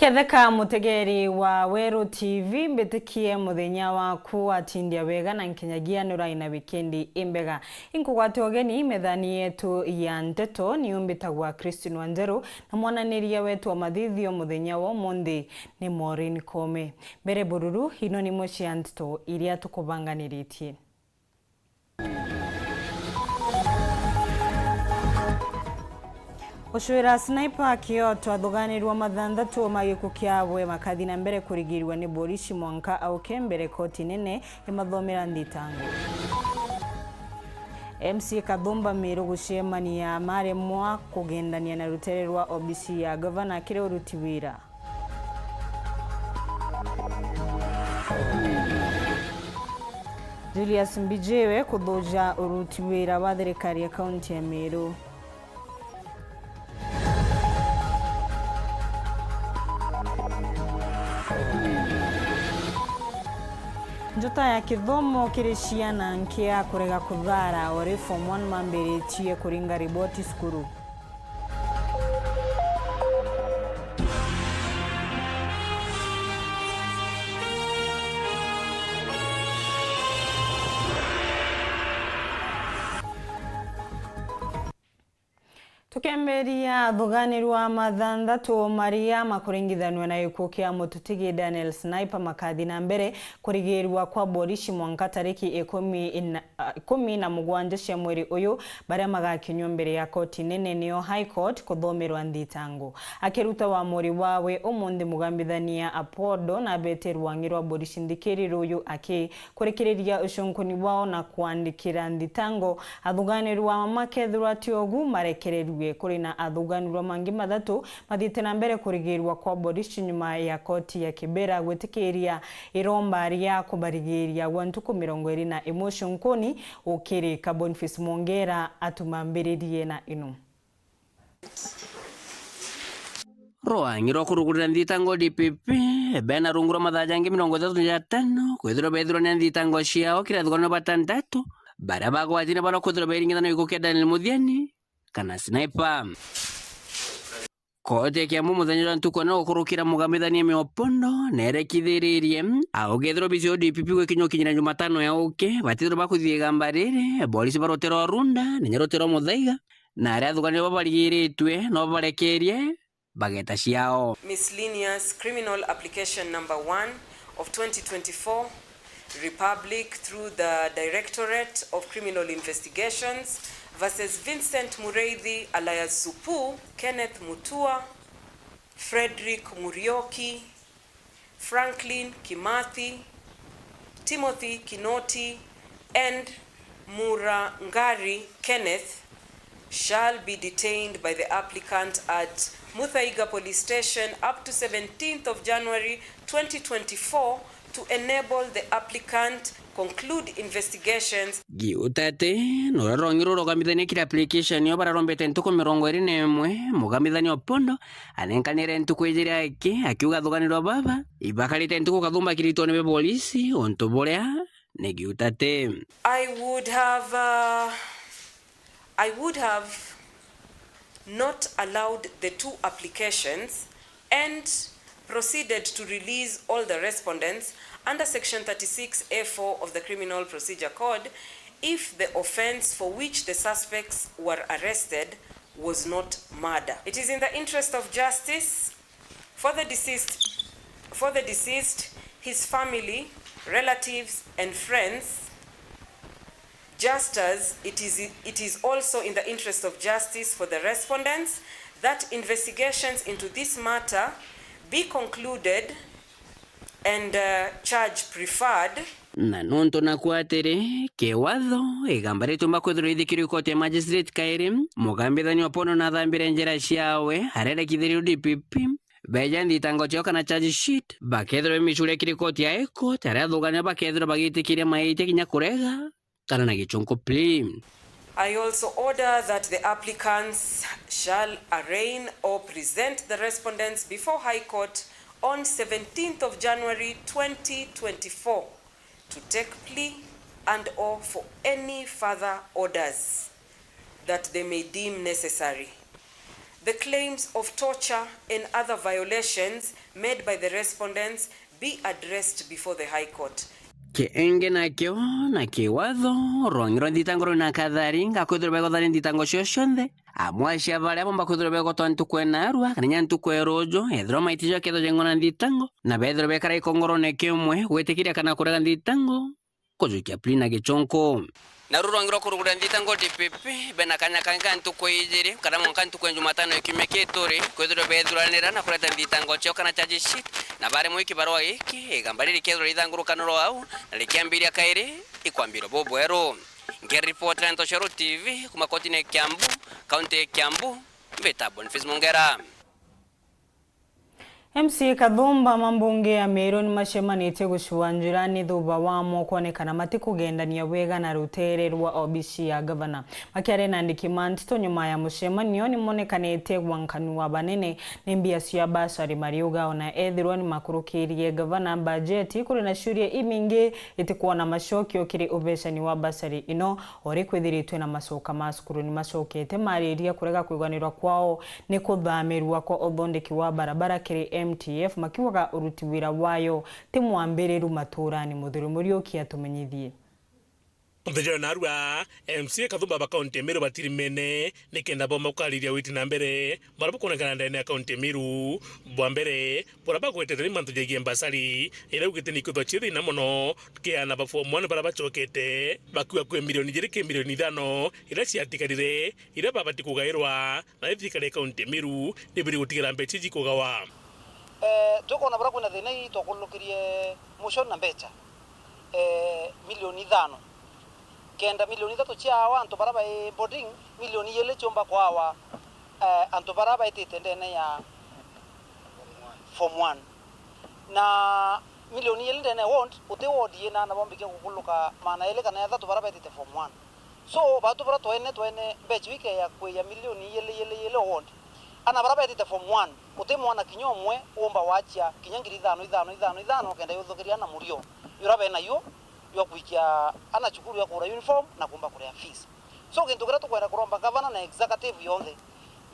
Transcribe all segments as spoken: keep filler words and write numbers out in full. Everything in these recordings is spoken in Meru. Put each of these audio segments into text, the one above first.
Ketheka mutegeri wa Weru T V, mbitikie muthenya waku watindia wega na nkinyagia nurai na wikendi imbega. Inkugwate ugeni methani yetu ya nteto, niu mbitagwa Christine Wanjeru, na mwananiria wetu wa mathithio muthenya wa umunthi ni Maureen Kome. Mbere bururu, ino ni imwe cia nteto iria tukubanganiritie. Gucwira Sniper Kioto athuganirwa mathanthatu ma gikuo kiawe makathi na mbere kurigirwa ni borici mwanka auke mbere koti nene imathomera nthitango. M C A Kathumba Miru gucemania maremwa kugendania na rutere rwa obisi ya gavana kiri uruti wira. Julius Mbijiwe kuthuja uruti wira wa thirikari ya kaunti ya Meru. Njota ya kithomo kiri ciana nkia kurega kuthara ori form one mambiritie kuringa riboti cukuru. Tukemberia athuganirwa mathanthatu maria makuringithanua na gikuo kia mututigi Daniel Sniper makathi na mbere kurigirwa kwa borici mwanka tariki ikumi na, ikumi na mugwanja cia mweri uyu, baria magakinyua mbere ya koti nene, niyo High Court, kuthomerwa nthitango. Akiruta wamuri wawe umunthi, mugambithania Apodo nabete rwangi rwa borici nthikiriro uyu aki kurikiriria ucunkuni bwao na kwandikira nthitango athuganirwa makethirwa ti ugu marekererue. Kuri na athuganirwa mangi mathatu mathiite na mbere kurigirwa kwa borici nyuma ya koti ya Kibera gwitikiria iromba ria kubarigiria gwa ntuku mirongo iri na imwe ucunkuni ukirika. Boniface Mwongera atumambiririe na ino. Rwangi rwa kurugurira nthitango D P P, bena rungu rwa mathaa jangi mirongo ithatu na jatano, kwithirwa bethirwa ni nthitango ciao kiri athuganirwa batantatu, baria bagwatine baria kwithirwa beringithania na gikuo kia Daniel Muthiani kana Sniper. Koti ya Kiambu muthenya jwa ntuku ino gukurukira mugambithania Miopondo nerekithiririe, augethirwa obisi ya D P P gwikinya ukinyira Jumatano ya uki, batithirwa bakuthithia igamba riri, borisi ba rutere rwa Runda, na inya rutere rwa Muthaiga, na aria athuganirwa babarigiritue no babarekerie bageta ciao. Miscellaneous Criminal Application Number one of twenty twenty-four, Republic through the Directorate of Criminal Investigations versus Vincent Mureithi alias Supu, Kenneth Mutua, Frederick Murioki, Franklin Kimathi, Timothy Kinoti, and Murangari Kenneth shall be detained by the applicant at Muthaiga Police Station up to seventeenth of January twenty twenty-four to enable the applicant conclude investigations. Giutate, nuria rwangi rurugambithania kiri application yo bararombete ntuku mirongo iri na imwe, mugambithania Opondo anenkanire ntuku ijiri aki, akiuga athuganirwa baba ibakarite ntuku kathumba kiritone be borisi untu buria ni giutate. I would have, uh, I would have not allowed the two applications and proceeded to release all the respondents under Section thirty-six A four of the Criminal Procedure Code if the offence for which the suspects were arrested was not murder. It is in the interest of justice for the deceased, for the deceased, his family, relatives, and friends, just as it is, it is also in the interest of justice for the respondents that investigations into this matter be concluded and, uh, charge preferred. Na nontu naku atiri, kiwatho, igamba ritiumba kwithirwa ithikirwe ikoti ya magistrate kairi, mugambithania Opondo nathambire njira ciawe, arerekithirio D P P, beja nthitango ciao kana charge sheet, bakethirwa bemicuria kiri koti ya High Court, aria athugania bakethirwa bagitikiria maitia kinya kurega kana na gichunku plea. I also order that the applicants shall arraign or present the respondents before High Court on seventeenth of January twenty twenty-four to take plea and or for any further orders that they may deem necessary. The claims of torture and other violations made by the respondents be addressed before the High Court. Kiingi nakio na kiwatho, rwangi rwa nthitango rwina kathari ga kwithirwa begothania nthitango cio cionthe, amwe acia baria bomba kwithirwa begotwa ntuku ya narua kana inya ntuku ya ruuju, ethirwa maitijwa kethirwa jengwa na nthitango, na bethirwa bekara ikongorone kimwe gwitikiria kana kurega nthitango. Kujukia Plina Gichunku. Naru rwangi rwa kurugurira nthitango D P P bena kanya kangi ka ntuku ijiri kana mwanka ntuku ya Jumatano ya kiumia kii turi kwithirwa beethuranira na kureta nthitango ciao kana charge sheet, na bari mwiki barua giki, igamba riri kethirwa rithangurukanirwa au na rikiambiria kairi ikwambirwa bubweru. Nkiripotera Ntoshoro T V kuma kotini ya Kiambu, kaunti ya Kiambu, mbita Boniface Mungera. M C A Kathumba ma mbunge ya Meru ni macemanitie gucua njira ni thuba wamo kwonekana matikugendania bwega na rutere rwa obici ya gavana. Makiaria na andiki ma ntito nyuma ya mucemanio, ni monekanitie gwankanua banene ni mbia cia basari mariuga ona ethirwa ni makurukirie gavana bajeti, kuri na ciuria imingi itikwona macokio kiri ubecani wa basari ino, ori kwithiritwe na macoka ma cukuru ni macokete mariria kurega kwiganirwa kwao ni kuthamirua kwa uthondeki wa barabara kiri M T F, makiugaga uruti wira wayo ti mwambiriru maturani. Muthuri Muriuki atumenyithie. Muthenya narua, M C A Kathumba ba kaunti ya Meru batirimene nikenda bomba gukariria witi na mbere buria bukwonekana ndene ya kaunti ya Meru. Bwa mbere, buria bagwetete ni mantu jegie mbasari, iria ugite ni ikwithwa cie thina mono ki aana ba form one baria bacokete, bakiuga kwi milioni ijiri ki milioni ithano iria ciatigarire, iria babati kugairwa, na thirikari ya kaunti ya Meru nibiri gutigara mbeca iji kugawa. Eh, tukwona buria kwina thina ii twakurukirie motion na mbeca, eh, milioni ithano. Kenda milioni ithatu ciawa antu baria bai boarding, milioni ijiri ciumba kwawa, eh, antu baria baitite ndene ya form one. Na milioni ijiri ndene ya ward, uti ward ina aana bombikia gukuluka maana jeri kana jathatu baria baitite form one. So, batu baria twene, twene mbeca ikeya kwija milioni ijiri, ijiri, ijiri o ward. Aana baria baitite form one, uti mwana kinya umwe umba wachia kinya ngiri ithano, ithano, ithano, ithano, kenda yuthukiria aana murio juria benayo jwa kwikia aana cukuru ya kugura uniform na kumba kuria fees. So, gintu kiria tukwenda kuromba gavana na executive yonthe,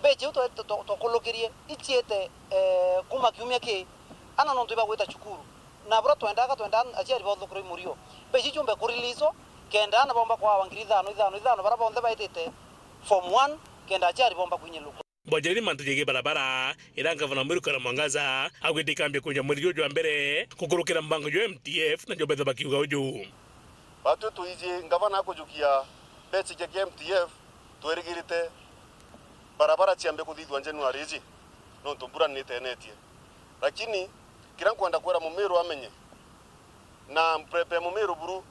mbeca iu twe-, twa-, twa-, twakulukirie iciite, eh, kuma kiumia ki, aana nontu ibagwita cukuru. Na buria twendaga, twendaga aciari bathukirwe murio. Mbeca iu ciumbe kureleaswo, kenda aana bomba kwawa ngiri ithano, ithano, ithano, baria bonthe baitite form one, kenda aciari bomba kwinyilukwa. Bwonjeri ni mantu jegie barabara, iria ngavana Mwiru Kawira Mwangaza augite ikambia kwinja mweri juju jwa mbere gukurukira mubango jwa M T F, na njo betha bakiuga uju. Batwi twiji ngavana akujukia mbeca cia M T F, twerigirite barabara ciambe kuthithua January iji, nontu mbura nitenetie. Lakini kiria nkwenda kwira Mumiru amenye, na mpepe Mumiru buru,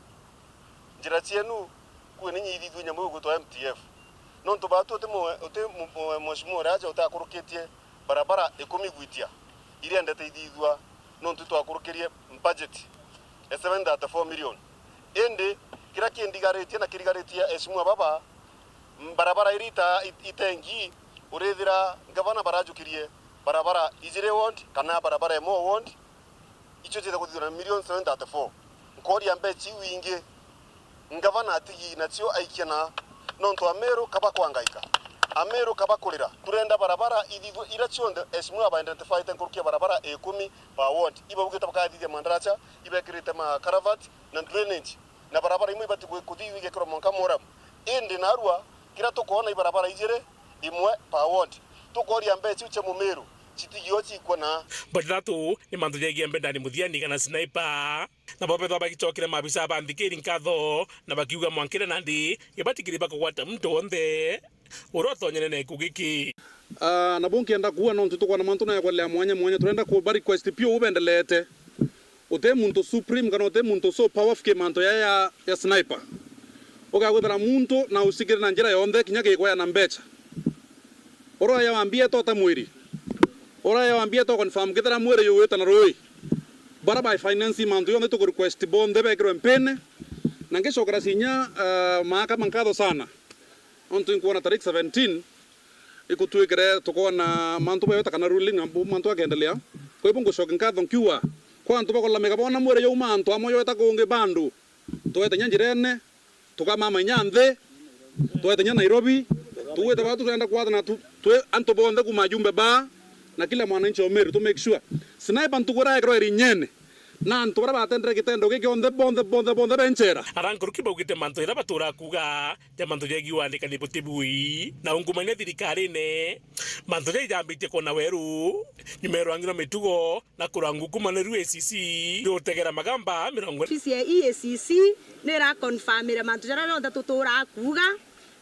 njira cienu kwi ni nyithithue nyamu igwitwa M T F. Nontu batu uti mwe-, uti mu-, mwe-, mheshimiwa uria aja utakurukitie barabara ikumi gwitia, iriendete ithithua, nontu twakurukirie budget ya seven thirty-four million. Indi kiria kindigaritie na kirigaritie mheshimiwa baba, barabara iri ita-, it-, itengi, urithira ngavana barajukirie barabara ijiri ward kana barabara imwe ward, icio ciite kuthithua na million seven thirty-four. Nkoria mbeca iu ingi, ngavana atigi nacio aikia na, nontu Ameru kaba kwangaika, Ameru kaba kurira. Turenda barabara ithithue iria cionthe mheshimiwa aba identifiete nkuruki ya barabara ikumi per ward. Ibaugite bakathithia mandaracha, ibekirite ma culvert na drainage. Na barabara imwe ibati kwi-, kuthi igekirwa mwanka muramu. Indi narua, kiria tukoona i barabara ijiri, imwe per ward. Tukoria mbeca iu cia Mumiru, citigio cikwa na. Bathatu ni mantu jegie Mbendani Muthiani kana Sniper. Nabo bethwa bagicokera maabisa ba nthikiri nkatho, na bakiuga mwankire nandi, ibatikiri bakugwata muntu wonthe uria utonyene na gikuo giki. Ah, nabo nkienda kuuga nontu tukwona mantu na yakwelea mwanya mwanya, turenda ku ba request pio ubendelete. Uti muntu supreme kana uti muntu so powerful ki mantu ya, ya, ya Sniper. Ugakwithira muntu na usikire na njira yonthe kinya gikweana mbeca. Uraya wambia to ta mwiri. Uraya wambia to confirm kithira mwiri yuwite na rui. Bara by finance mantu yonthe tuku request bonthe bekirwe mpine. Na ngicokera cinya, ah, mahakama nkatho sana. Nontu inkwona tarik seventeen, ikutwikire tukoona mantu bayota kana ruling na bu-, mantu akendelea. Kwa hivyo ngucoka nkatho nkiuga, kwa antu bakulalamika boona mwiri yauma antu amwe yoeta kungi bandu, twete nya njirene, tukamama inya nthi, twete nya Nairobi, tuwite baa turenda kwathana tu, Twi antu bonthe kuuma ajumbe baa na kila mwananchi wa Meru, tu make sure sniper ntuku iria yeekirwe Irinyene na antu baria batendere gitendo giki onthe, bonthe, bonthe, bonthe be nchera. Ara nkuruki baugite mantu jaria baturaa kuuga ja mantu jeegii wandikani buti bui na ungumania thirikarine. Mantu jau ijambitie kwona weru nyuma ya rwang'i rwa mitugo na kurangwa kuuma ni ruu A C C riutegera magamba mirongo. Ofisi ya E A C C ni iraconfirmire mantu jaria jonthe tuturaa kuuga.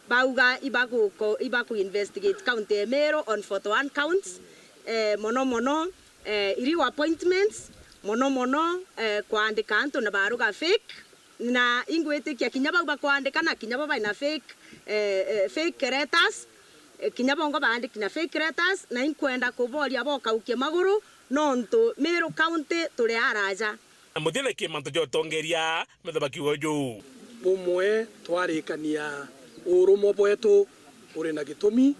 Bauga ibaguko-, ibaku investigate county ya Meru on forty-one counts, eh, mono mono, eh, illegal appointments, mono mono, eh, kwandika antu na baruga fake, na ingwitikia kinya bau bakwandika na kinya bo baina fake, eh, eh, fake letters, eh, kinya bongo baandiki na fake letters, na inkwenda kuboria bokaukie maguru, nontu Meru County turi araja. Na muthia niki mantu ja utongeria metho bakiuga uju. Bumwe twarikania urumwe bwetu buri na gitumi,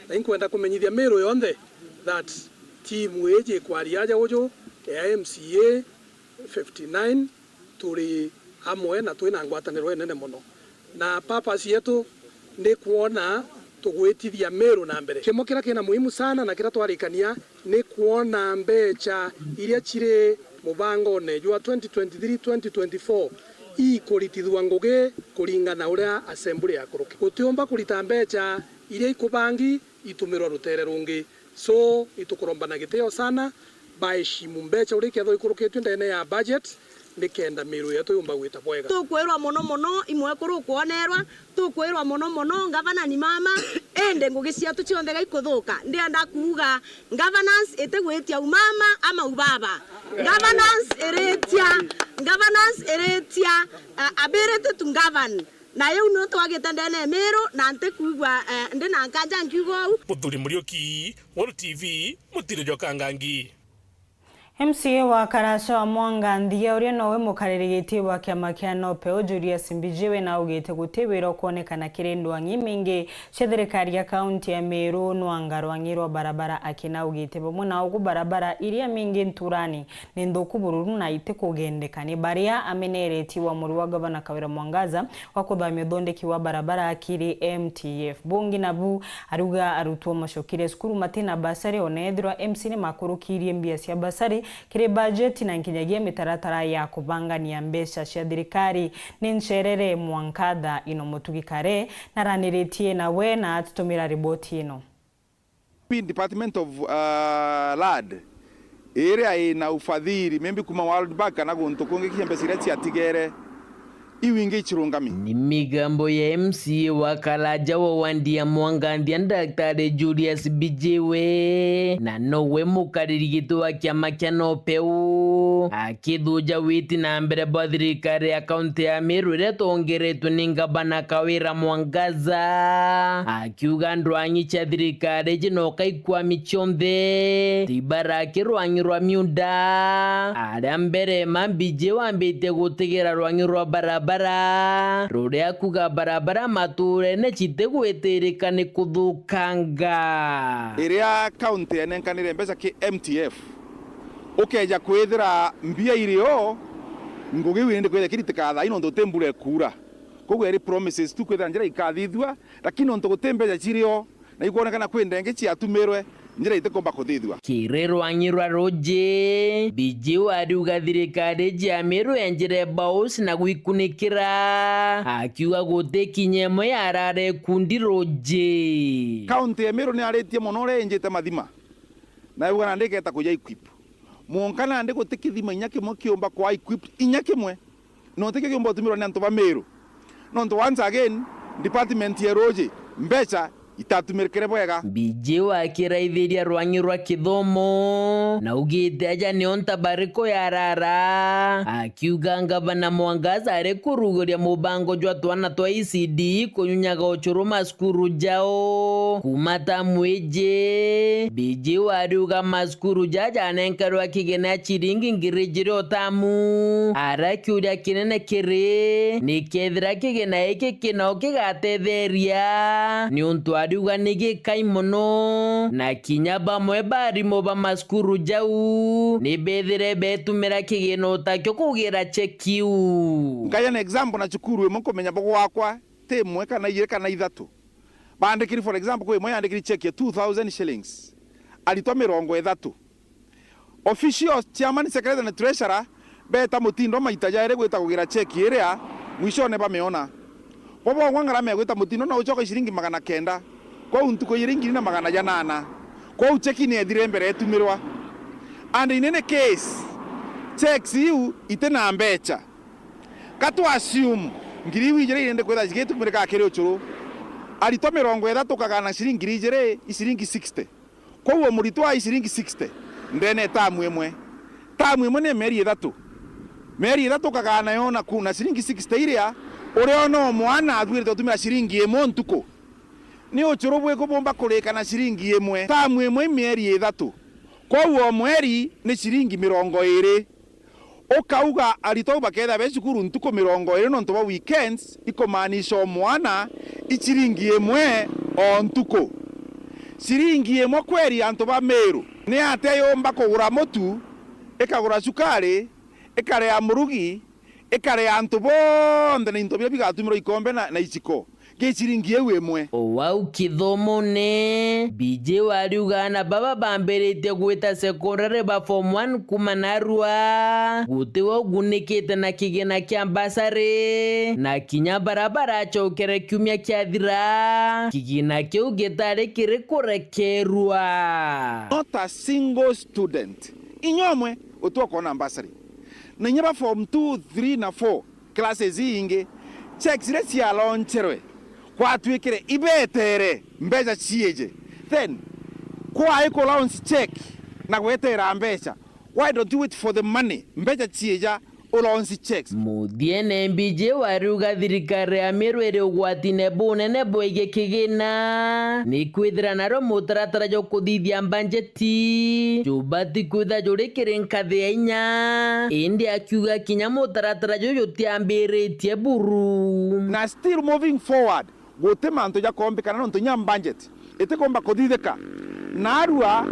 na inkwenda kumenyithia Meru yonthe that timu iji ikwaria aja uju ya M C A fifty-nine turi amwe na twina ngwataniro inene mono. Na purpose yetu ni kwona tugwitithia Meru na mbere. Kimwe kiria kina muhimu sana na kiria twarikania ni kwona mbecha iria ciri mubangone jwa twenty twenty-three twenty twenty-four ikuritithua ngugi kuringana uria assembly yakuruki. Gutiumba kurita mbecha iria ikubangi itumirwa rutere rungi. So, itukuromba na gitio sana, baheshimu mbecha uria ikethirwa ikurukitue ndene ya budget, nikenda Meru yetu yumba gwita bwega. Tukwirwa mono mono i mwekuru ukwonerwa, tukwirwa mono mono ngavana ni mama, indi ngugi cietu cionthe gaikuthuka. Ndienda kuuga governance itigwitia u mama ama u baba. Governance iritia, governance iritia, uh, ability to govern. Na iu niu twagite ndene ya Meru, na ntikwigua, eh, ndi na nkaja nkiuga uu. Muthuri Muriuki, Weru T V, Mutiri jwa Kangangi. M C A wa Karacha wa Mwanganthia, uria nowe mukaririgitie wa kiama kia NOPEU, Julius Mbijiwe, naugite guti wira ukwonekana kiri ndwang'i imingi cia thirikari ya kaunti ya Meru nwanga rwang'i rwa barabara, akinaugite bamwe na ugu barabara iria mingi nturani ni nthuku bururu na itikugendeka ni baria ameneretie uamuri wa Gavana Kawira Mwangaza wa kuthamia uthondeki wa barabara kiri M T F. Bungi nabu ariuga arutwo macokire cukuru matina basari, ona ethirwa M C ni makurukirie mbia cia basari kiri bajeti na nkinyagia mitaratara ya kubangania mbeca cia thirikari ni ncherere. Mwangaza ino Mutugi Kare naraniritie nawe na atutumira riboti ino. Department of, uh, Land, iria ina ufadhili, maybe kuma World Bank kana guntu kungi, kinya mbeca iria ciatigere, iu ingi icirungami. Ni migambo ya M C A wa Karaja wa wandi ya Mwanganthia, Daktari Julius Mbijiwe, na nowe mukariri giti wa kiama kia NOPEU, akithuja witi na mbere bwa thirikari ya kaunti ya Meru iria itongeretwe ni Ngavana Kawira Mwangaza. Akiuga ndwang'i cia thirikari iji noka ikwami cionthe, ti baraki rwang'i rwa miunda, aria mbere ma Mbijiwe wambitie gutigira rwang'i rwa barabara, ruria kuga barabara maturene citigwitirika ni kuthukanga. Iria kaunti yenenkanire mbeca ki M T F, ukeja kwithira mbia iri o, ngugi iu indi kwithira kiritika thaa ii nontu ti mbura ikuura. Koguo eri promises tu kwithira njira ikathithua, lakini nontu guti mbeca ciri o, na ikwonekana kwi ndenge ciatumirwe, njira itikumba kuthithua. Kiri rwang'i rwa ruji, Mbijiwe ariuga thirikari iji ya Meru yenjire baus na gwikunikira, akiuga guti kinya imwe yarara ikundi ruji. Kaunti ya Meru ni yaritie mono uria yenjite mathima, na yauga nandi iketa kuja equip. Mwonka nandi guti kithima inya kimwe kiumba kwa equip inya kimwe. No tikio kiumba gutumirwa ni antu ba Meru. Nontu once again, department ya ruji, mbeca itatumirikire bwega. Mbijiwe akiraithiria rwang'i rwa kithomo, na augite aja nio nta bariko yarara, akiuga Ngavana Mwangaza ari kuruguria mubango jwa twana twa E C D kunyunyaga ucuru macukuru jao. Kuma tamu iji, Mbijiwe ariuga macukuru jaja janenkerwa kigina ciringi ngiri ijiri o tamu. Ara kiuria kinene kiri, ni kethira kigina giki kina u kigatetheria? Niuntu ariuga ni gikai mono, na kinya bamwe ba arimu ba macukuru jau ni bethire betumira kigina utakio kugira cheki iu. Nkaja na example na cukuru imwe nkumenya bo gwakwa ti imwe kana ijiri kana ithatu. Baandikiri, for example, kwi imwe yaandikiri check ya two thousand shillings, aritwa mirongo ithatu. Official chairman, secretary na treasurer beeta mutindo maita jairi gwita kugira check iria, mwishone bamiona. Bo bongwa ngarama ya gwita mutindo na ucoka ciringi magana kenda. Kwou ntuku ijiri ngiri na magana janana. Kwou cheki ni ethire mbere etumirwa. And in any case, checks iu iti na mbecha. Ka tu assume ngiri iu ijiri irindi kwithira cigitumirika kiri ucuru. Aritwa mirongo ithatu ukagana ciringi ngiri ijiri, i ciringi sixty. Kwou o muritwa ai ciringi sixty ndene ya tamu imwe. Tamu imwe ni mieri ithatu. Mieri ithatu ukagana yo na kuna ciringi sixty iria, uria ona o mwana athuirite gutumira ciringi imwe o ntuku. Ni ucuru bwiku bumba kurika na ciringi imwe? Tamu imwe i mieri ithatu. Kwou o mweri ni ciringi mirongo iri. Ukauga aritwa au bakethira be cukuru ntuku mirongo iri nontu bwa weekends, ikumaanisha o mwana i ciringi imwe o ntuku. Ciringi imwe kweri antu ba Meru ni atia yumba kugura mutu, ikagura cukari, ikaria murugi, ikaria antu bonthe na into biria bigatumirwa ikombe na, na iciko? Ki ciringi iu imwe. O au kithomone, B J wariuga aana baba bambiritie gwita secondary ba form one kuuma narua, guti we ugunikite na kigina kia bursary, na kinya baria baracokere kiumia kiathira, kigina kiu gitari kiri kurekerua. Not a single student, inya umwe, uti ukoona bursary. Na inya ba form two, three na four, classes iingi, checks iria cialauncherwe, kwatwikire ibetere mbeca ciije. Then, kwai ku launch check na gwetera mbeca, why don't you wait for the money, mbeca ciija, u launch checks? Muthiene, B J wariuga thirikari ya Meru iri ugwatine bunene bwegii kigina, ni kwithira nario mutaratara jwa kuthithia mbanjeti jubati kwithira juri kiri nkathi ya inya, indi akiuga kinya mutaratara juju jutiambiritie buru. Na still moving forward, guti mantu jakombikana nontu inya budget itikomba kuthithika. Narua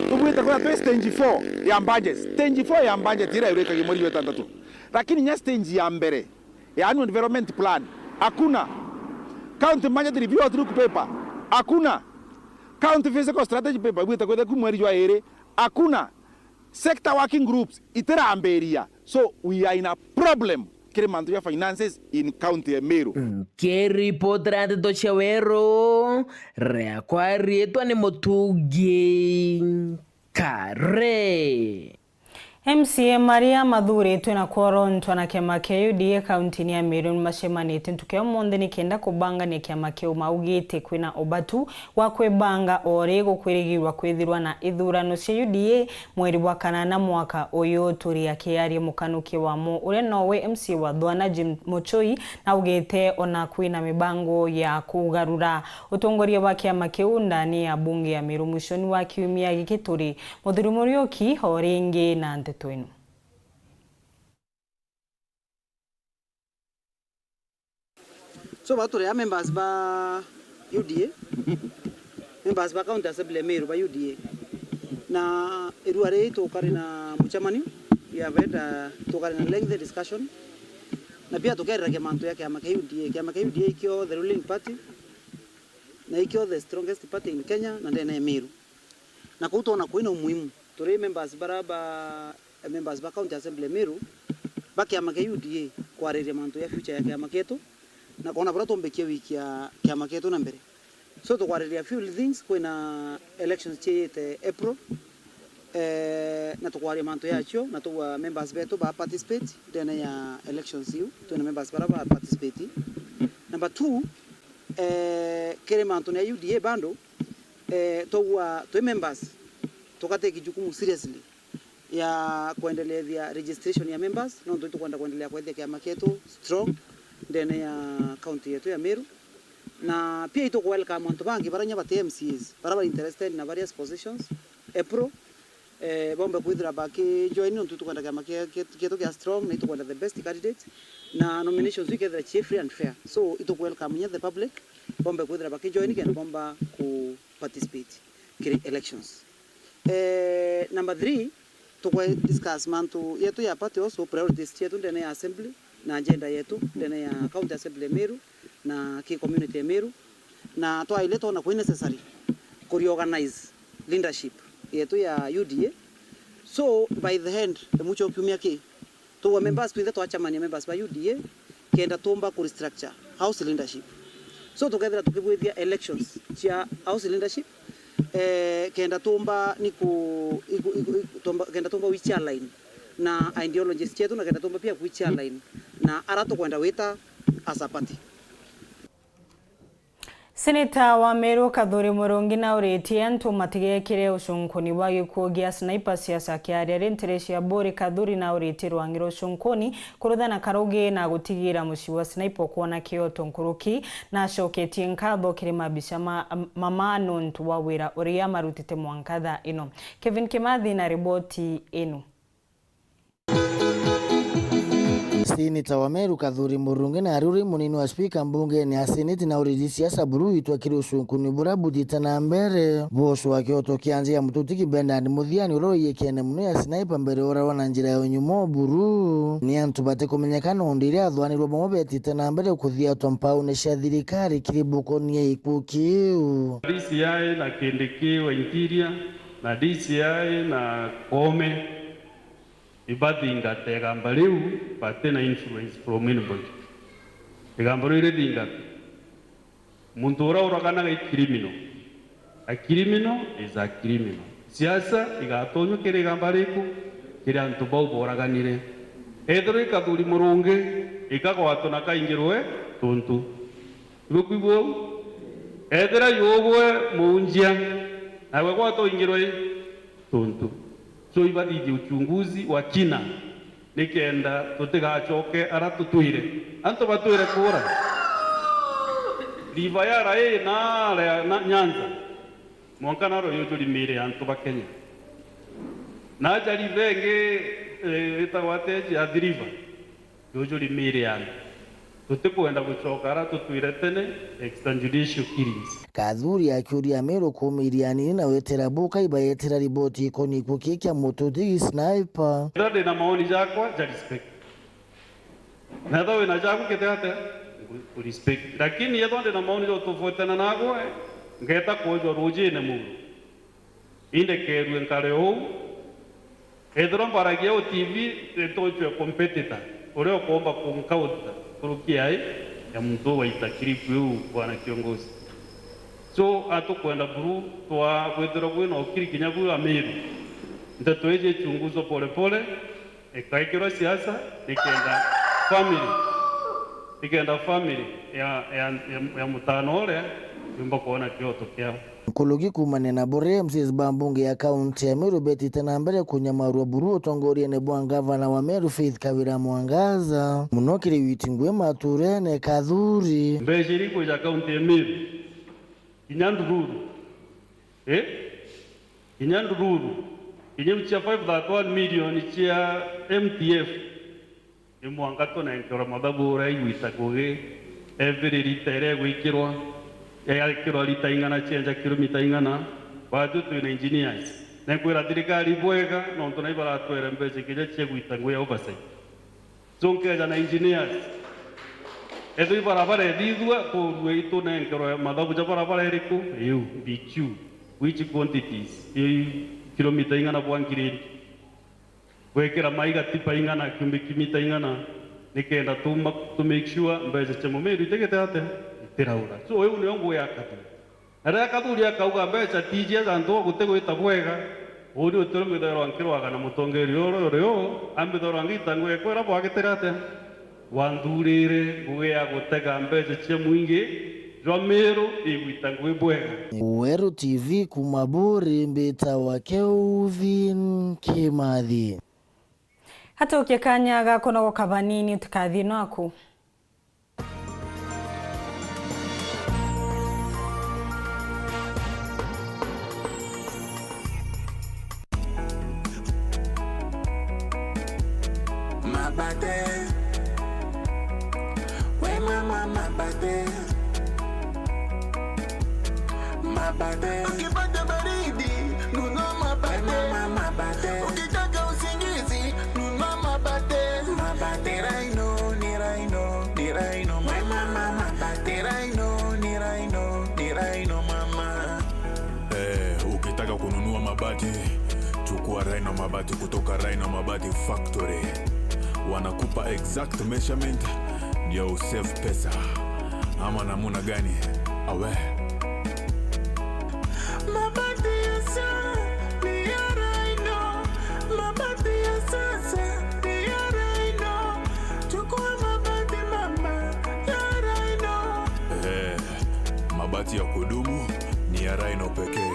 tubwite kuria twi stage four ya budget. Stage four ya budget iria irikagia mweri jwa itantatu. Lakini inya stage ya mbere ya annual development plan, hakuna. County budget review outlook paper, hakuna. County fiscal strategy paper ibwite kwithira ku mweri jwa iri, hakuna. Sector working groups itirambiria. So we are in a problem kiri mantu ja finances in county ya Meru. Nkiripotera ndeto cia Weru, riakwa riitwa ni Mutungi Kare. M C A maria mathuritwe na kworontwa na kiama kia U D A kaunti-ini ya Meru ni macemanitie ntuku ya umunthi nikenda kubangania kiama kiu. Maugite kwina ubatu wa kwibanga o ri gukwirigirwa kwithirwa na ithurano cia U D A mweri bwa kanana mwaka uyu. Turi akiaria mukanuki wamo uria nowe M C A wa Thwana Jim Muchoi naugite ona kwina mibango ya kugarura utongoria bwa kiama kiu ndani ya bunge ya Meru mwishoni wa kiumia giki turi. Muthuri Muriuki o ringi na nteto ino. So, ba turi a members ba U D A, members ba County Assembly ya Meru ba U D A. Na irua riri tukari na mucemanio, we have had, uh, tukari na lengthy discussion. Na pia tukeriragia mantu ya kiama kia U D A. Kiama kia U D A ikio the ruling party, na ikio the strongest party in Kenya na ndene ya Meru. Na kuu twona kwina umuhimu, turi members bara ba, members ba County Assembly Meru, ba kiama kia U D A, kwariria mantu ya future ya kiama kietu, na kwona buria tumbikia wikia kiama kietu na mbere. So, tukwariria few things, kwina elections ciite April, eh, na tukwaria mantu yacio, na tugwa members betu ba participate ndene ya elections iu, twina members bara ba participate. Number two, eh, kiri mantu ya U D A bado, eh, twaua twi members, tukateki jukumu seriously ya kwendelethia registration ya members, nontu itukwenda kwendelea kwethia kiama kietu strong ndene ya county yetu ya Meru. Na pia itu welcome antu bangi bara nya bati M C As, bara bari interested na various positions, April, eh, bombe kwithira baki join, nontu itukwenda kiama kia-, kia-, kietu kia strong, na itukwenda the best candidate, na nominations ikethira cii free and fair. So, itu welcome nya the public, bombe kwithira baki join kenda bomba ku participate kiri elections. Eh, number three, tukwe discuss mantu yetu ya party also, priorities cietu ndene ya assembly na agenda yetu ndene ya county assembly ya Meru na ki community ya Meru. Na twaile twona kwi necessary ku reorganize leadership yetu ya U D A. So, by the end, e mwicho wa kiumia ki, tugwe members twinthe twacemania members ba U D A, kenda tumba ku restructure house leadership. So, tukethira tukibwithia elections cia house leadership, eh, kenda tumba ni ku, iku, iku, iku, tumba, kenda tumba wichi align na ideologies cietu, na kenda tumba pia kwichi align na ara tukwenda wita as a party. Seneta wa Meru Kathuri Murungi nauritie antu matigekire ucunkuni bwa gikuo gia Sniper siasa. Akiaria ri ntere cia Buri, Kathuri nauritie rwangi rwa ucunkuni kuruthana karugi na gutigira mucii wa Sniper ukwona kioto nkuruki, na acoketie nkatho kiri mabica ma mama nontu bwa wira uria marutite mwanka thaa ino. Kevin Kimathi na riboti ino. Seneta wa Meru Kathuri Murungi na ari uri munini wa spika mbungene ya Seneti nauritie siasa buru itwa kiri ucunkuni buria buthite na mbere. Boss wa kioto kia nja ya Mututiki Bernard Muthiani uria uiyikene muno ya Sniper mbere urarwa na njira ya unyuma buru ni antu batikumenyeka nontu iria athwanirwe bamwe betite na mbere kuthiatwa mpaune cia thirikari kiri bukonia gikuo kiu. D C I na Kindiki wa Interior na D C I na Koome ibathingate igamba riu, bati na influence from anybody. Igamba riu rithingate. Muntu uria uraganaga i criminal. A criminal is a criminal. Siasa igatonywa kiri igamba riku? Kiri antu bau boraganire. Ethirwa i Kathuri Murungi, ikagwatwa na kaingirwe tuntu. Ibukwigua uu? Ethira yugwe muunjia, nawe gwata uingirwe i tuntu. So ibathithie uchunguzi wa kina, nikenda tutigacoke ara tutwire. Antu batwire kuura. River ya Rai na, na Nyanza, mwanka naro yujuri miiri ya antu ba Kenya. Na aja river ingi, eh, itagwa atia iji, Athi River. Yujuri miiri ya antu. Tutikwenda gucoka ara tutwire tene, extrajudicial killings. Kathuri akiuria Amiru kuumiria anini na wetera buka ibaetera riboti ikoni gikuo kii kia Mututiki Sniper. Ethirwa ndi na maoni jakwa, ja respect. Na ethirwa wina jaku kiti atia, ngu respect. Lakini ethirwa ndi na maoni ja utofautina nagwe, ngeta kwojwa rujine muru. Indekerue nkare uu. Ethirwa mbaragia uu T V, nitoncwe competitor uria ukomba kunkauta nkuruki ai ya muntu uu waita clip iu, bwana kiongozi. So, atukwenda buru twa kwithirwa kwina ukiri kinya bu Amiru. Nteto iji ichunguzwa pole pole, ikaikirwa siasa, nikenda family, nikenda family ya, ya, ya, ya mutano uria yumba kwona kioto kiao. Nkuruki kuumania na buria M C As ba mbunge ya kaunti ya Meru betite na mbere kunyamarua buru utongoriene bwa ngavana wa Meru Faith Kawira Mwangaza, muno kiri witi ngui maturene Kathuri. Mbeca iria ikwija kaunti ya Meru, kinya ndururu, eh? Kinya ndururu, kinya iu cia five thirty-one million cia M T F, ni mwanka tunenkerwe mathabu uria igwita ngugi, every lita iria igwikirwa, yagikirwa lita ing'ana, cienja kilomita ing'ana, batwi twina engineers. Na nkwira thirikari bwega, nontu nai baratwere mbeca kinya cia gwita ngugi ya oversight. So nkeja na engineers. Ethirwa ibarabara ithithua, kurue itunenkerwe mathabu ja barabara iriku? Iu, B Q. Which quantities? Ii kilomita ing'ana bwa grade? Gwikira maiga tipa ing'ana, cubic mita ing'ana, nikenda tu ma-, to make sure mbeca cia Mumiru itigite atia? Itiraura. So, iu nio ngugi ya Kathuri. Na riria Kathuri akauga mbeca tijia ja antu gutigwita bwega, uuni utiro mithairwa nkirwaga na mutongeria uria uri uu, ambithairwa ngita ngugi kwira bwagitire atia? Wanthurire ngugi ya gutega mbeca cia mwingi jwa Miru igwita ngugi bwega. Weru T V kuma Buri, mbitawa Kelvin Kimathi. Hatukie kanya ga kunogoka banini, utikathie naku. Mabate. We mama, mabate. Mabate. Ukipata baridi, nunua mabate. We mama, mabate. Ukitaka usingizi, nunua mabate. Mabate. Ni Rhino, ni Rhino, ni Rhino. We mama, mabate. Ni Rhino, ni Rhino, ni Mabati kutoka Rhino Mabati Factory. Wanakupa exact measurement ndio usave pesa. Ama namuna gani? Awe. Mabati ya sasa ni ya Rhino. Mabati ya sasa ni ya Rhino. Chukua mabati mama ya Rhino. Eh, mabati ya kudumu ni ya Rhino pekee.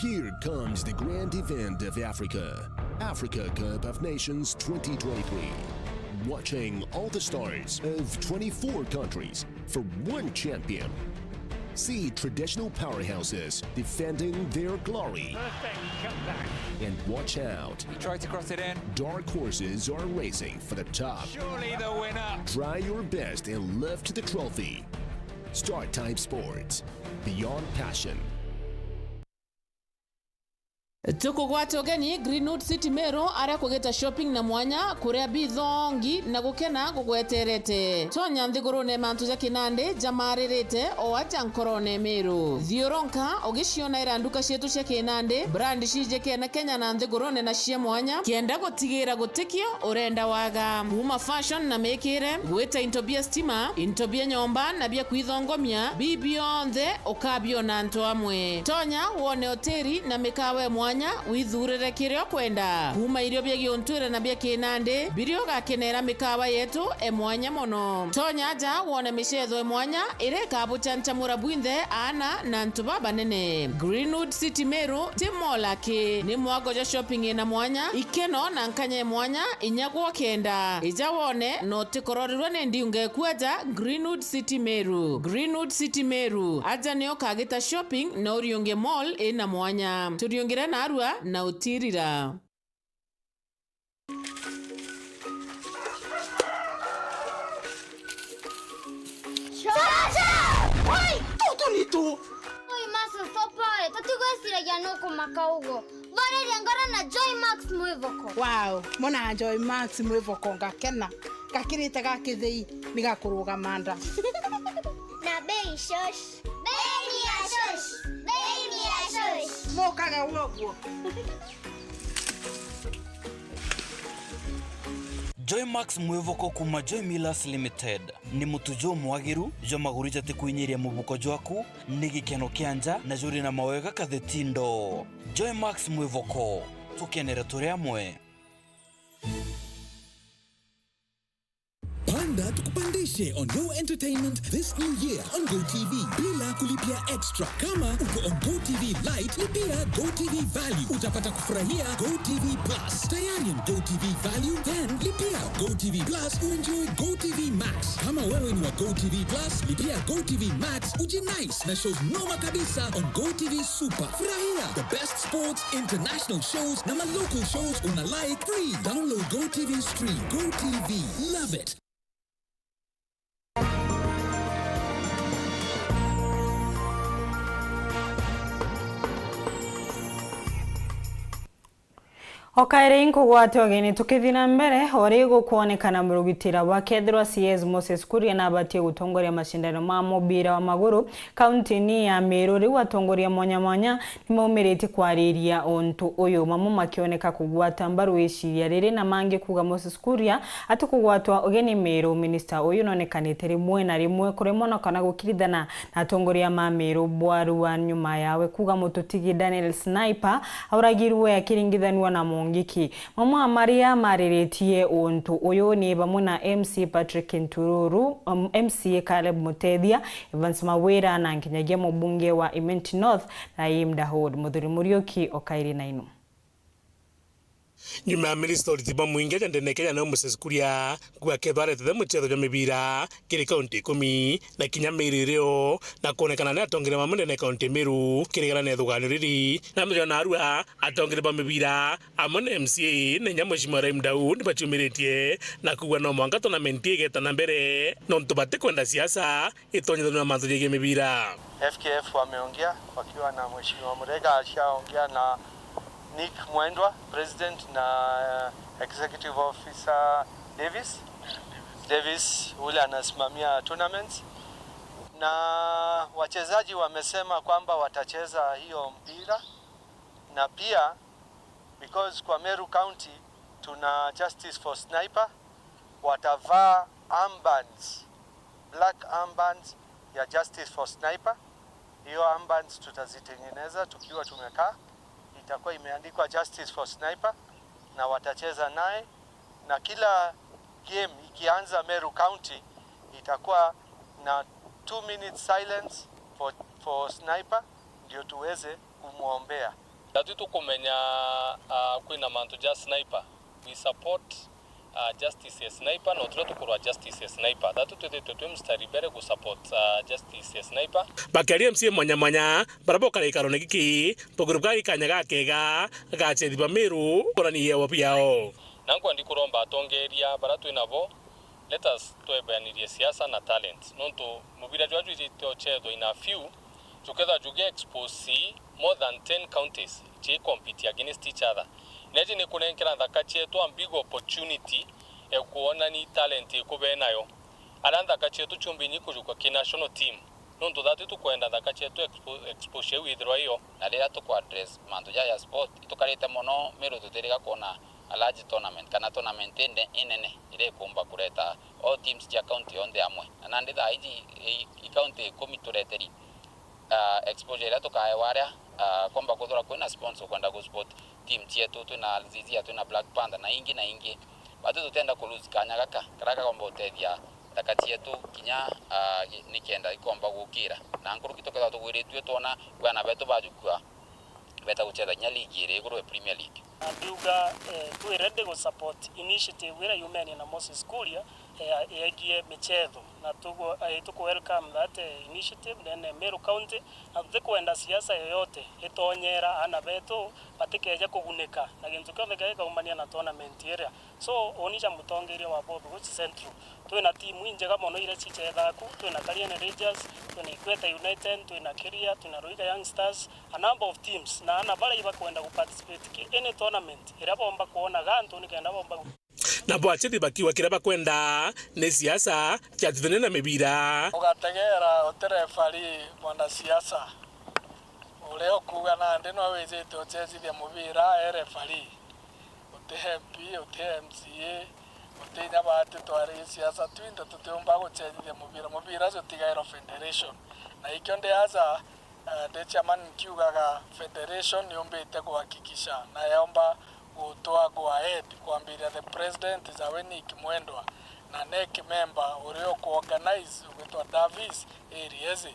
Here comes the grand event of Africa, Africa Cup of Nations twenty twenty-three. Watching all the stars of twenty-four countries for one champion. See traditional powerhouses defending their glory. Perfect comeback. And watch out. He tried to cross it in. Dark horses are racing for the top. Surely the winner. Try your best and lift the trophy. Star Time Sports. Beyond passion. Tukugwata ugeni Greenwood City Meru, aria kugita shopping na mwanya, kuria bithongi na gukena gugweterete. Tonya nthigurune mantu ja kinandi jamaririte o aja nkorone Meru. Thiuruka ugiciona ira nduka cietu cia kinandi, brand cijikene Kenya na nthigurune na cia mwanya, kenda gutigira gutikio urenda waga. Kuma fashion na mikire, gwita into bia stima, into bia nyomba na bia kwithongomia, bibionthe ukabiona antu amwe. Tonya wone hoteli na mikawa e mwanya, withurire kiria ukwenda. Kuma irio bia giuntwire na bia kinandi, biria ugakenera mikawa yetu e mwanya mono. Tonya aja wone micetho e mwanya iria ikabuchanchamura bwinthe, aana na antu babanene. Greenwood City Meru ti mall aki, ni mwago jwa shopping ina mwanya, ikeno na nkanya e mwanya, inya gwa kenda. Ija wone na utikororerwe ni ndiunga eku aja Greenwood City Meru. Greenwood City Meru, aja nio ukagita shopping na uriunge mall ina mwanya. Turiungire narua na utirira. Chacha! Wai, tutu ni tu. Oi, Max, usopoe, tutigwiciragia nukumaka uguo. Boreria ngoro na Joy Max mwivoko. Wow, mona Joy Max mwivoko ngakena. Gakirite ga kithei ni gakurugama nda. Na bei shosh. Bei ni ya shosh. Bei ni ya shosh. Mukage woguo. Joymax mwivoko kuma Joy Millers Limited ni mutu jumwagiru jwa maguru jatikwinyiria mubuko jwaku, ni gikeno kia nja na juri na mawega kathitindo. Joymax mwivoko, tukenere turi amwe. Panda tukupandishe on your entertainment this new year on GoTV bila kulipia extra. Kama uko on GoTV Lite, lipia GoTV Value. Utapata kufurahia GoTV Plus. Tayari on GoTV Value? Then lipia GoTV Plus uenjoy GoTV Max. Kama wewe ni wa GoTV Plus, lipia GoTV Max ujinice na shows noma kabisa on GoTV Super. Furahia the best sports, international shows na ma local shows una like free. Download GoTV Stream. GoTV. Love it. O kairi inkugwate ugeni tukithi na mbere, o ri gukwonekana murugitira bwa kethirwa C S Moses Kuria nabatie gutongoria macindano ma mubira wa maguru kaunti-ini ya Meru, riu atongoria mwanya mwanya nimaumiritie kwariria untu uyu, mamwe makioneka kugwata mbaru iciria riri na mangi kuga Moses Kuria atikugwatwa ugeni Meru. Minista uyu nonekanite rimwe na rimwe kuremwa na kana gukirithana na atongoria ma Meru bwarua nyuma yawe kuga mututigi Daniel Sniper auragirwe akiringithanua na Mungiki. Mamwe a maria mariritie untu uyu ni bamwe na M C Patrick Ntururu, um, M C A Caleb Mutethia, Evans Mawira na nkinyagia mubunge wa Imenti North, Rahim Dahoud. Muthuri Muriuki o kairi na inu. Nyuma ya minista uriti bwa mwingi aja ndene Kenya nio Moses Kuria, kuga kethwa aretete muchetho jwa mibira kiri kaunti ikumi na kinya Meru irio, na kwonekana ni atongeria bamwe ndene kaunti Meru kirigana na ithuganio riri. Na muthenya narua atongeria ba mibira amwe na M C A na inya Mheshimiwa Rahim Daud ni bachumiritie na kuga no mwanka tournament igeta na mbere nontu batikwenda siasa itonyithanua na mantu jegie mibira. F K F wameongea wakiwa na Mheshimiwa Murega, ashaongea na Nick Mwendwa, President, na, eh, Executive Officer Davis. Davis ule anasimamia tournaments. Na wachezaji wamesema kwamba watacheza hiyo mpira, na pia because kwa Meru County tuna Justice for Sniper, watavaa armbands, black armbands ya Justice for Sniper. Hiyo armbands tutazitengeneza tukiwa tumekaa, itakuwa imeandikwa Justice for Sniper na watacheza naye, na kila game ikianza Meru County itakuwa na two minutes silence for, for Sniper, ndio tuweze kumwombea. Tatu tukumenya, ah, kwina mantu ja Sniper, we support, ah, justice ya Sniper, no turia tukurwa justice ya Sniper. Tatu twithitwe twi mstari mbere ku support, ah, justice ya Sniper. Bakiaria M C A mwanya mwanya, baria bokara ikarone giki, buguru bwa gikanya gakega, gachethi ba Meru, kurani yewa biao. Na nkwendi kuromba atongeria baria twi nabo, let us twebeanirie siasa na talent. Nontu mubira jwa jwijite uchethwa in a few, jukethwa jugi expose more than ten counties chi compete against each other. Neji ni kunenkera nthaka chietu a big opportunity e kuonani talent iku be nayo. Aria nthaka chietu chumbinyi kujuka ki national team. Nontu thatu tukwenda nthaka chietu expo-, exposure iu ithirwa iyo. Na riria tuku address mantu ja ya sport, itukarite mono Meru tutiriga kwona a large tournament, kana tournament inde inene, iria ikumba kureta all teams cia county yonthe amwe. Na nandi thaa iji, i, i county ikumi tureteri, ah, exposure iria tukaewa aria, ah, komba kwithirwa kwina sponsor kwenda ku support team cietu, twina Azizia, twina Black Panther, na ingi na ingi. Batu tutenda ku lose kanya gaka, karia kakomba gutethia nthaka cietu kinya, ah, gi-, nikenda ikomba gukira. Na nkuruki tukethirwa tugwiritue twona kwi ana betu bajukua, beta gucetha kinya ligi iri iguru ya Premier League. Na ndiuga, eh, twi ready gu support initiative iria yumenie na Moses Kuria, eh, yegie michetho. Na tugu-, eh, tuku welcome that, eh, initiative, then, eh, Meru County, na tutikwenda siasa yoyote itonyera ana betu batikeja kugunika na gintu kionthe kiria gikaumania na tournament iria. So, uni ja mutongeria wa Bob Guchi Central, twina timu injega mono iria cichethaa ku, twina Kariene Rangers, twina Ikweta United, twina Kiria, twina Ruiga Young Stars, a number of teams, na ana baria ibakwenda gu participate ki any tournament iria bomba kwona gantu nikenda bomba gu- Nabo achethi bakiuga kiria bakwenda ni siasa ciatithania na mibira. Ugategera uti referee mwanasiasa. Uria ukuuga nandi nwe wijite uchecithia mubira e referee. Uti M P, uti M C A, uti inya bati twari siasa twinthe tutiumba gucecithia mubira. Mubira jutigairwa federation. Na ikio ndi aja, eh, ndi chairman nkiugaga federation niumbite kuhakikisha na yomba gutwa go ahead kwambiria the president jawe Nick Mwendwa na NEC member uria ukuorganize ugwitwa Davis Erieze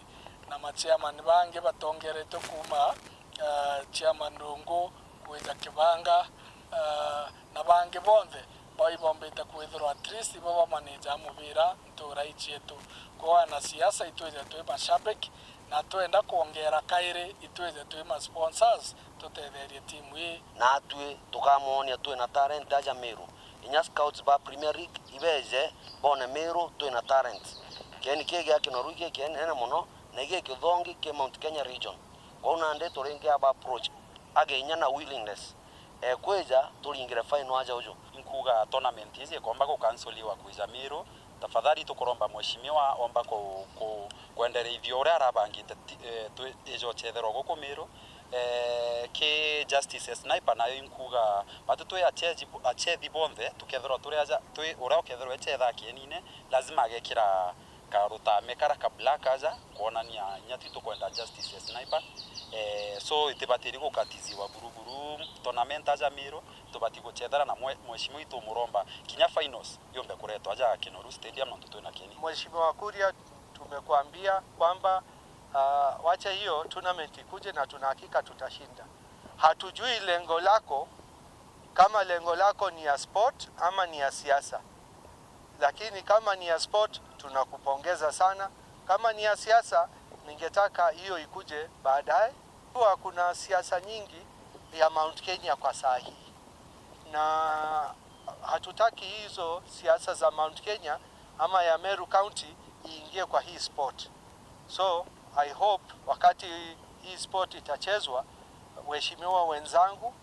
na machairman bangi batongeretwe kuuma, eh, chairman Ndungu, kwija Kibanga, eh, na bangi bonthe bao ibombite kwithirwa at least ibo bamanija mubira ntura ii cietu. Kwou ana siasa itwije twi mashabiki na twenda kwongera kairi itwije twi ma sponsors tutetherie timu ii. Natwi tukamoonia twina talent aja Meru. Inya scouts ba Premier League ibeje bone Meru twina talent. Kieni kii gia Kinoru gikinene mono na gikithongi ki Mount Kenya region. Kwou nandi turingi aba approach age inya na willingness, eh, kwija turingire final aja uju. Inkuga tournament iji ikomba gukansoliwa kwija Meru, tafadhali tukuromba mheshimiwa omba ku, ku, kwendereithia uria arabangite ti, eh, twi, ija uchetherwa guku Meru. Eh, ki Justice Sniper nayo inkuga batu twi achethi, achethi bonthe tukethirwa turi aja, twi uria ukethirwa echetha kienine lazima agekira karutame kara ka black aja kwonania inya ti tukwenda justice ya Sniper. Eh, so itibatiri gukatiziwa buruburu tournament aja Meru, tubati guchethera na mwe-, mheshimiwa itumuromba kinya finals yumbe kuretwa aja Kinoru Stadium nontu twina kieni. Mheshimiwa Kuria, tumekwambia kwamba, ah, wacha hiyo tournament ikuje na tuna hakika tutashinda. Hatujui lengo lako Kama lengo lako ni ya sport ama ni ya siasa. Lakini kama ni ya sport, tunakupongeza sana. Kama ni ya siasa, ningetaka hiyo ikuje baadaye. Kwa kuna siasa nyingi ya Mount Kenya kwa saa hii. Na hatutaki hizo siasa za Mount Kenya ama ya Meru County iingie kwa hii sport. So, I hope wakati hii sport itachezwa, waheshimiwa wenzangu,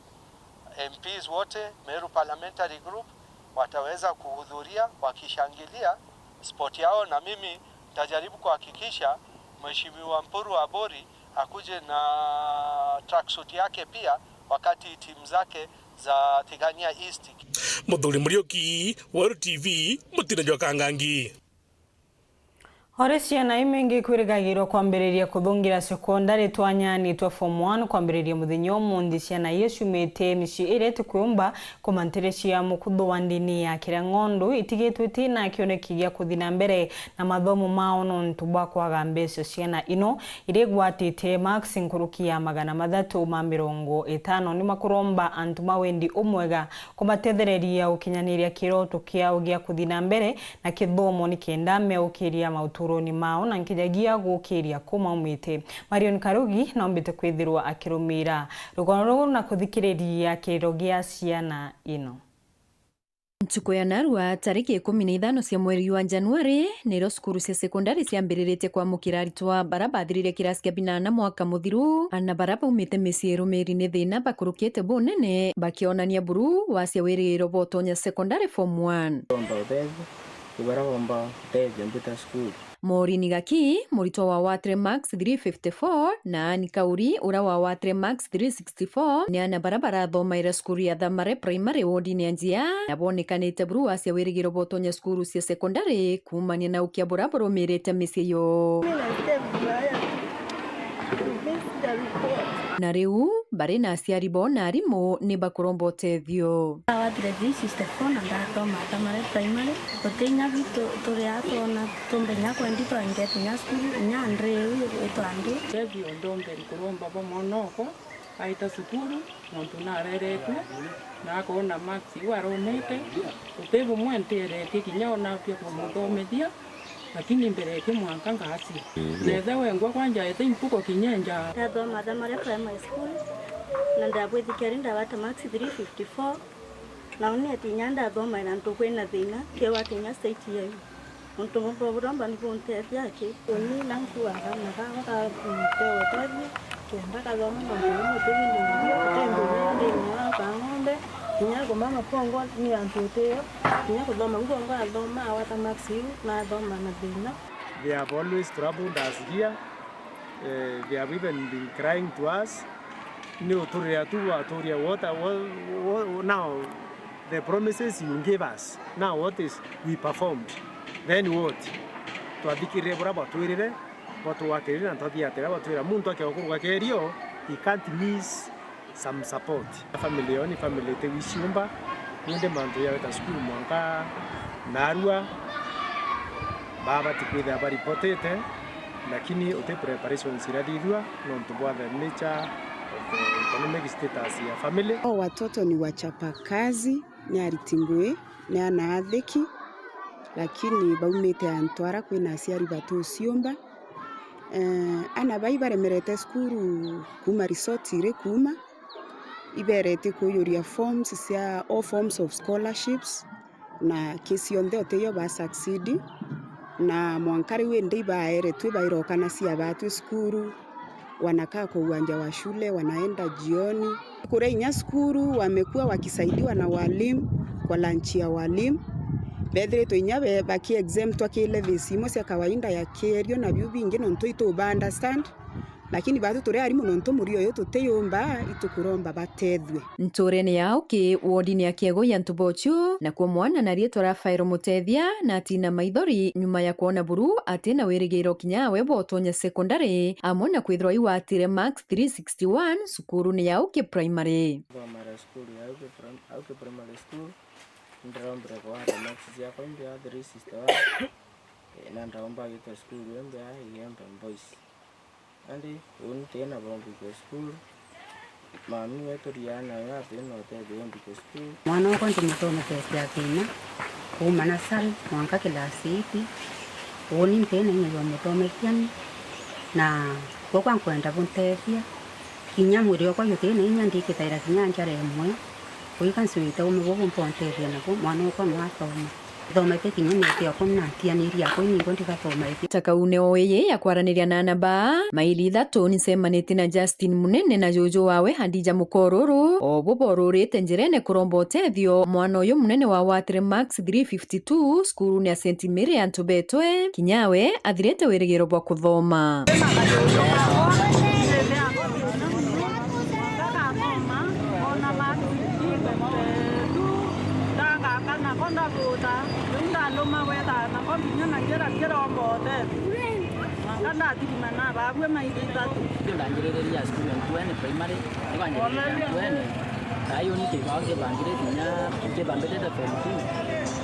M Ps wote, Meru Parliamentary Group, wataweza kuhudhuria wakishangilia sport yao, na mimi nitajaribu kuhakikisha Mheshimiwa Mpuru Abori akuje na tracksuit yake pia wakati timu zake za Tigania East. Muthuri Muriuki, Weru T V, Mutina jwa Kangangi. Ore ciana imingi kwirigagirwa kwambiriria kuthungira sekondari twanyaani twa form one kwambiriria muthenya umunthi, ciana iria ciumite micii iria itikwiyumba kumantiria cia mukutho wa ndini ya Kirang'ondu itigitwe itina kioneki gia kuthi na mbere na mathomo mao nontu bwa kwaga mbeca. Ciana ino iria igwatite marks nkuruki ya magana mathatu ma mirongo itano ni makuromba antu ma wendi umwega kumatethereria gukinyaniria kiroto kiao gia kuthi na mbere na kithomo nikenda meukiria mauturoni mao na nkinyagia gukiria kumaumite. Marion Karugi noombite kwithirwa akirumira rugono ruu na kuthikiriria kiriro gia ciana ino. Ntuku ya narua, tariki ikumi na ithano cia mweri wa Januari, nirio cukuru cia sekondari ciambiriritie kwamukira aritwa bara bathirire kirasi kia binana mwaka muthiru, na bara baumite micii irumiri ni thina bakurukite bunene, bakionania buru wacia wirigiro bwa utonya sekondari form one. Bomba uteethio, ibara bomba uteethio mbita cukuru. Maureen Gaki, muritwa wa watire marks three fifty-four, na Anne Kauri, ura wa watire marks three sixty-four, ni ana bara barathomaira cukuru ya Thamare Primary wodine ya Njia, na bonekanite buru wacia wirigiro bwa utonya cukuru cia sekondari kuumania na ukia bura burumirite micii yoo. Na riu, bari na aciari bo na arimu ni bakuromba utethio. Ndawa three sixty-four na ndathoma Thamare Primary. Guti inya bitu turi aa twona tumbe inya kwendi twangete inya cukuru, inya ndiri iu itwandu. Utethio ndomberi kuromba bwa mwana okwa aita cukuru, nontu nareretue na akoona marks iu aromete, guti bumwe ntieretie kinya ona bia kumuthomithia. Lakini mbere eke mwanka ngacia. Mm. Nethe wengwa kwanja ete impuko kinya nja. Ndathoma Thamare Primary School, na ndabwithikia ri ndabata marks three fifty-four, na uni ati inya ndathoma na ntu kwina thina, kio ati inya state yeu. Untu bumwe buromba ni buntethia aki. Uni na nkuaga na gagwa ka mpea utethio, kenda kathoma nontu ni mutugi ni muthio, uti ngugi ndini wa kang'ombe, kinya kumama kwongwa ni antu utio, kinya kuthoma u kwongwa athoma, awata marks iu, nathoma na thina. They have always troubled us here. Eh, they have even been crying to us. Ni uturira tu waturia, what, what, what, now the promises you gave us, now what is, we performed, then what? Twathikirire buria bwatwirire, bwatugwatiririe na twathiatira bwatwira muntu akiaga kuruga kerio, he can't miss some support. Family yo ni family itiwiciumba, nontu mantu ya gwita cukuru mwanka narua, baba batikwithira baripotete, lakini uti preparations irathithua nontu bwa the nature of the economic status ya family. Hao watoto ni wachapa kazi, ni ariti ngui, ni ana athiki, lakini baumite antu ara kwina aciari batuciumba. Eh, ana bai baremerete cukuru kuuma resort iri kuuma, iberete kuujuria forms cia all forms of scholarships, na ki cionthe utiyo ba succeed, na mwanka riu indi ibaeretwe bairokana cia batwi cukuru, wanakaa kwa uwanja wa shule, wanaenda jioni. Kuria inya cukuru wamekuwa wakisaidiwa na walimu kwa lunch ya walimu. Bethiritwe inya be-, baki exemptwa ki levies imwe cia kawaida ya kierio na biu bingi nontu ituba understand. Lakini batwi turi arimu nontu murio uyu tutiyumba, itukuromba batethue. Nturene ya Uki, wodini ya Kiego ya Ntubochu, nakuo mwana na riitwa Rafael Mutethia, na atina maithori nyuma ya kwona buru atina wirigiro kinya we bwa utonya sekondari, amwe na kwithirwa iwatire marks three sixty-one cukurune ya Uki Primary. Thomera cukuru ya Uki Prim-, Uki Primary School, ndirombire kwata marks ciakwa imbia three sixty-one. Eh, na ndaumba gwita cukuru imbia Igembe Boys. Nandi, uu ntiina bwa mbigua cukuru, Mami wetu Riana we atina utethio ndiko cukuru. Mwana wakwa ndimuthomethetie akina kuuma nasari mwanka class eight. Uuni ntina inya ya umuthomethia ni, na gwakwa nkwenda buntethia. Kinya mwiri wakwa jutina inya ndikithaira kinya njara imwe. Kuika nswite ume bubu mbontethia nabo, mwana wakwa no athoma. Thomete kinya miaka ikumi na ntianirie akwa ningwa ndigathoma iki. Ta kaune o iji ya kwaraniria na ana baa, maili ithatu ni ncemanitie na Justin Munene na juju wawe Hadija Mukoruru, o bo borurite njirene kuromba utethio. Mwana uyu munene wa Watire Max three fifty-two, cukuru ni ya Saint Mary antu betwe, kinya we athirite wirigiro bwa kuthoma. Ndanjiririria cukuru ya Nkuene Primary, nibanjiririria Nkuene. Thayu ni kibao kibangirite kinya kibambite ta form two.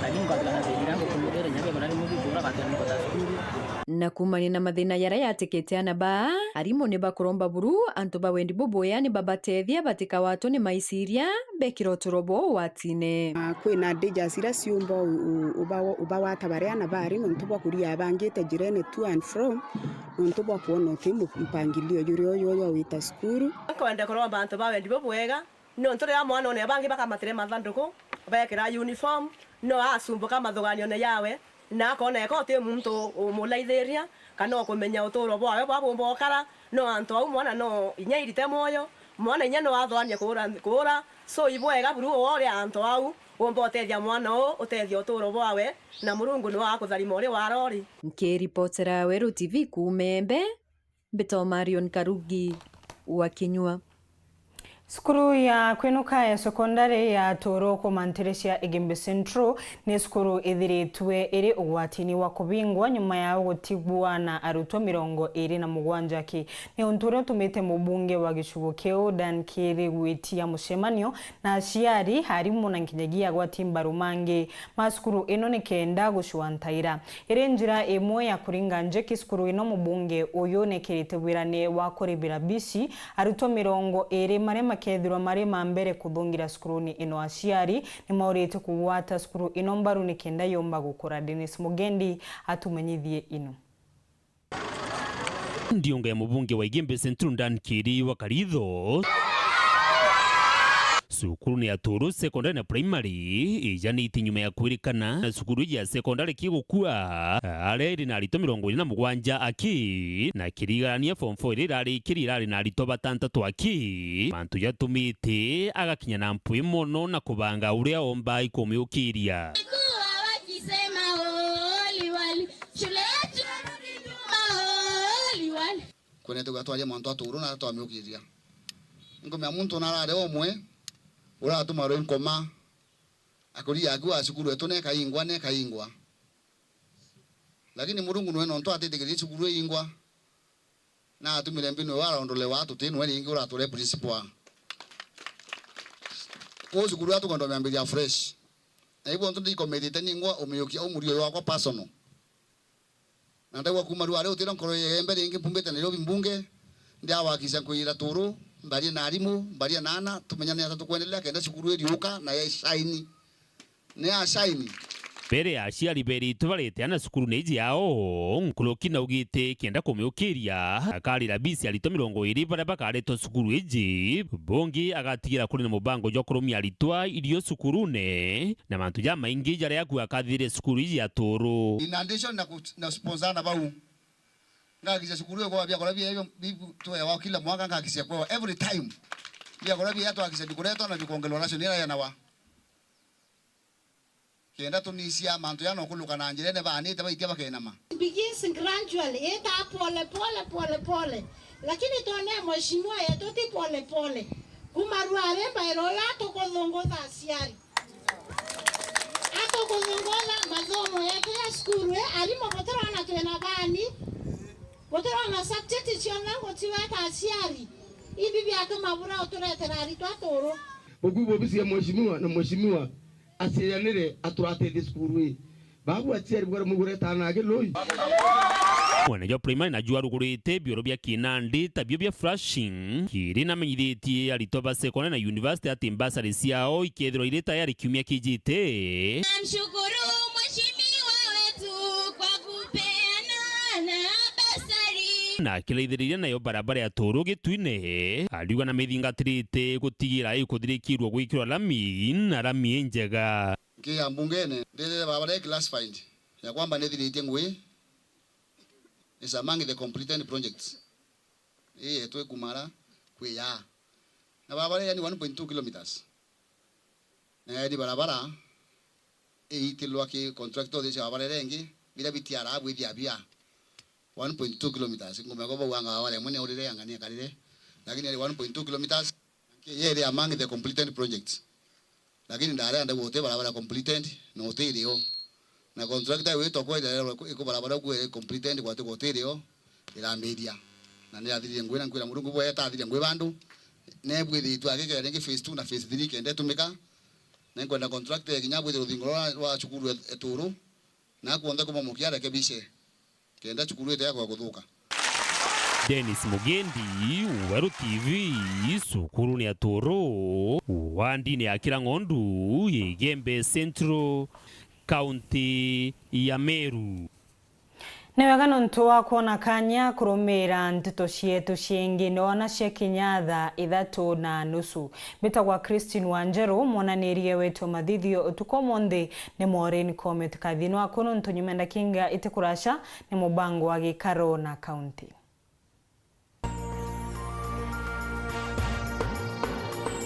Lakini nkathikana thina ngukumurire nya bebona rimu bikura batani nkota cukuru. Na kuumania na mathina jaria jatikite ana baa, arimu ni bakuromba buru antu ba wendi bubwega ni babatethia batikawatwe ni maiciria, bekira uturo bwao ugwatine. Ah, kwina dangers iria ciumba u-, u-, uba-, ubawata baria ana bari nontu bwa kuria abangite njirene to and from, nontu bwa kwona uti mu-, mpangilio juria uju jwa gwita cukuru. Nkwenda kuromba antu ba wendi bubwega, nontu riria mwana one bangi bakamatire mathanduku, bekira uniform, no acumbuka mathuganione yawe, na akona eka uti muntu umulaithiria, kana ukumenya uturo bwawe bwa bumba ukara, no antu au mwana no inya irite mwoyo, mwana inya no athwanie kuura, kuura. So, ibwega buru uria antu au umba utethia mwana uu, utethia uturo bwawe, na Murungu niwe agakutharima uri warori. Nkiripotera Weru T V kuuma Embe, mbitwa Marion Karugi wa Kinyua. Cukuru ya kwinuka ya sekondari ya Turu kuuma ntiri cia Igembe Central ni cukuru ithiritwe iri ugwatini wa kubingwa nyuma yao gutigwa na arutwo mirongo iri na mugwanja ki. Ni untu uria utumite mubunge wa gicigo kiu Dan Kiri gwitia mucemanio na aciari, arimu na nkinyagia agwati mbaru mangi ma cukuru ino nikenda gucua ntaira. Iri njira imwe ya kuringa njeki cukuru ino, mubunge uyu nekirite wirane wa kuribira bisi arutwo mirongo iri maria makethirwa mari ma mbere kuthungira cukuruni ino. Aciari nimaurite kugwata cukuru ino mbaru nikenda yomba gukura. Dennis Mugendi atumenyithie ino. Ndiunga ya mubunge wa Igembe Central Dan Kiri wa Karitho. Cukuruni ya Turu Secondary na Primary ijanitie nyuma ya kwirikana na cukuru iji ya secondary kigukua, aria iri na aritwo mirongo iri na mugwanja aki, na kirigarania form four iria irarikirie irari na aritwo batantatu aki. Mantu jatumite agakinya na mpwi mono na kubanga uria omba ikumiukiria. Walikuwa wakisema, "Oh, liwali, shule yetu inarudi nyuma, oh, liwali." Kwene tugatwaria mantu aturu na twamiukiria. Nkumenya muntu narare umwe uratuma rwi nkoma, akuri yaku a cukuru etu nekaingwa, nekaingwa. Lakini Murungu nwe nontu atitikirie cukuru iingwa, na atumire mbinu iwe arondole wa tuti nwe ringi urature principal. Kuu cukuru atu kwenda miambiria fresh. Na ibu ntu ndikometite ningwa umiukia umurio wakwa personal. Na ndaigua kuma riu ari utira nkoro yembe ringi mpumbite Nairobi mbunge, ndiawakisha nkwira turu, mbarie na arimu, mbarie na ana, tumenyane ata tukwendelea kenda cukuru iriuka na ya shine. Ni ya shine. Mbere ya aciari beritwe barete ana cukuru ni iji yao, nkuruki naugite kenda kumiukiria, akarira bisi aritwo mirongo iri baria bakaretwa cukuru iji. Bungi agatigira kuri na mubango jwa kurumia aritwa irio cukurune, na mantu jamaingi jaria aku akathire cukuru iji ya turu. In addition na ku-, na sponsor na bau, ngakisha cukuru iko biakora bia bi-, bi-, tuewa kila mwaka ngakisha kwewa every time. Biakora bia twakisha bikuretwa na bikongelwa ration ira yenawa. Kenda tunisia mantu jana ukuluka na njirene baanite baitia bakenama. It begins gradually, ita pole pole, pole pole. Lakini twone mheshimiwa yetu ti pole pole. Kuma rware mbairo ya tukuthunguta aciari. Atukuthunguta mathomo yetu ya cukuru, eh, arimu butirona twina bani. Butirona subject cionthe ngutiweta aciari. Ibi biatuma bura uturetera aritwa turu. Ukuu bobisi ya mheshimiwa na mheshimiwa acianire aturateithie cukuru ii. Babu aciari bwara mugureta nage loi. Mwene jwa primary na jwarugurite bioro bia kinandi tabio bia flashing, kiri namenyithitie aritwa ba secondary na university ati mbasari ciao ikethirwa iri tayari kiumia kijite. Namshukuru mheshimiwa wetu kwa kupeana na basari. Na akiraithiriria nayo barabara ya Turu Gitwine, ariuga na mithingatirite gutigira ikuthirikirwa gwikirwa lami na lami injega. Nki ya mbungene, ndithire barabara i classified ya kwamba nithiritie ngui, is among the completed projects. Ii yetu ikumara kwi ya. Na barabara ii ni one point two kilometers. Na ni barabara iitilwa ki contractor uthithia barabara iria ingi, biria bitiaraa bwithia bia one point two kilometers. Ngumenya kwa bau anga barabara imwe ni urire, anga ni akarire. Lakini ni one point two kilometers. Nki yeri among the completed projects. Lakini ndarenda guti barabara completed, na uti irio. Na contractor witwa kwenda iku barabara ku iri completed, gwati guti irio, irambiria. Na ni athiririe ngui, na nkwira Murungu bwe atathiria ngui bandu, nebwithiritwe agikira ringi phase two na phase three kenda itumika. Na nkwenda contractor kinya bwithire ruthingo rwa, rwa cukuru e-, Eturu, na kuonthe kumomokia arekebishe. Kenda cukuru ite yakwa kuthuka. Dennis Mugendi, Weru T V, cukuru ni Aturu, wandini ya Kirang'ondu, Igembe Central, kaunti ya Meru. Ni wega nontu wa kwona kanya kurumiira nteto cietu ciingi, noona cia kinya thaa ithatu na nusu. Mbitagwa Christine Wanjeru, mwonanirie wetu mathithio utuku umunthi ni Maureen Komet. Kathino aku nontu nyuma ya ndakinga iti kuraca ni mubango wa gikaro na kaunti.